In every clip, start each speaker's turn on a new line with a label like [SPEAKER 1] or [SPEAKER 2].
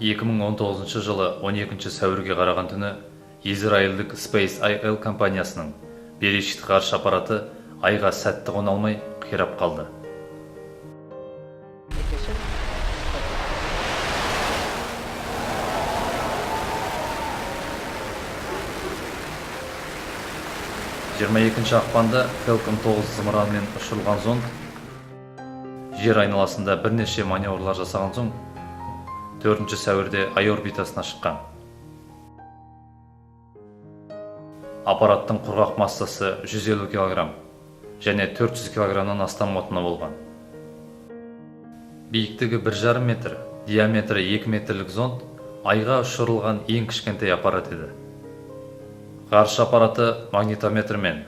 [SPEAKER 1] 2019 жылы 12 сәуірге қараған түні израильдік SpaceIL компаниясының Берешит ғарыш аппараты айға сәтті қона алмай қирап қалды. 22 ақпанда Falcon 9 зымыранымен ұшырылған зонд жер айналасында бірнеше маневрлар жасаған соң 4 сәуірде ай орбитасына шыққан. Аппараттың құрғақ массасы 150 кг және 400 кг-нан астам отыны болған. Биіктігі 1,5 метр, диаметрі 2 метрлік зонд айға ұшырылған ең кішкентай аппарат еді. Ғарыш аппараты магнитометрмен,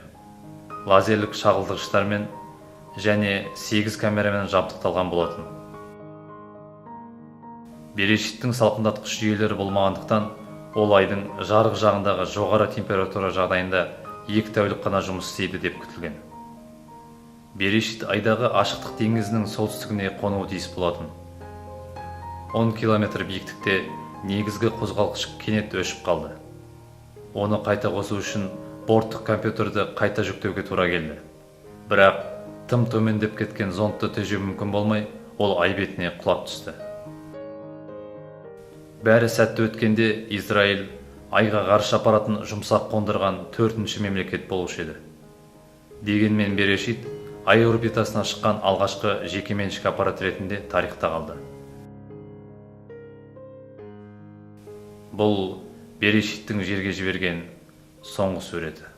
[SPEAKER 1] лазерлік шағылдырғыштармен және 8 камерамен жабдықталған болатын. Берешиттің салқындатқыш жүйелері болмағандықтан, ол айдың жарық жағындағы жоғары температура жағдайында 2 тәулік қана жұмыс істейді деп күтілген. Берешит айдағы ашықтық теңізінің солтүстігіне қонуы тиіс болатын. 10 километр биіктікте негізгі қозғалтқыш кенет өшіп қалды. Оны қайта қосу үшін борттық компьютерді қайта жүктеуге тура келді. Бірақ тым төмендеп кеткен зондты тежеу мүмкін болмай, ол ай бетіне құлап түсті. Бәрі сәтті өткенде Израиль айға ғарыш аппаратын жұмсақ қондырған 4-ші мемлекет болушы еді. Дегенмен Берешит ай орбитасына шыққан алғашқы жекеменшік аппарат ретінде тарихта қалды. Бұл Берешиттің жерге жіберген соңғы суреті.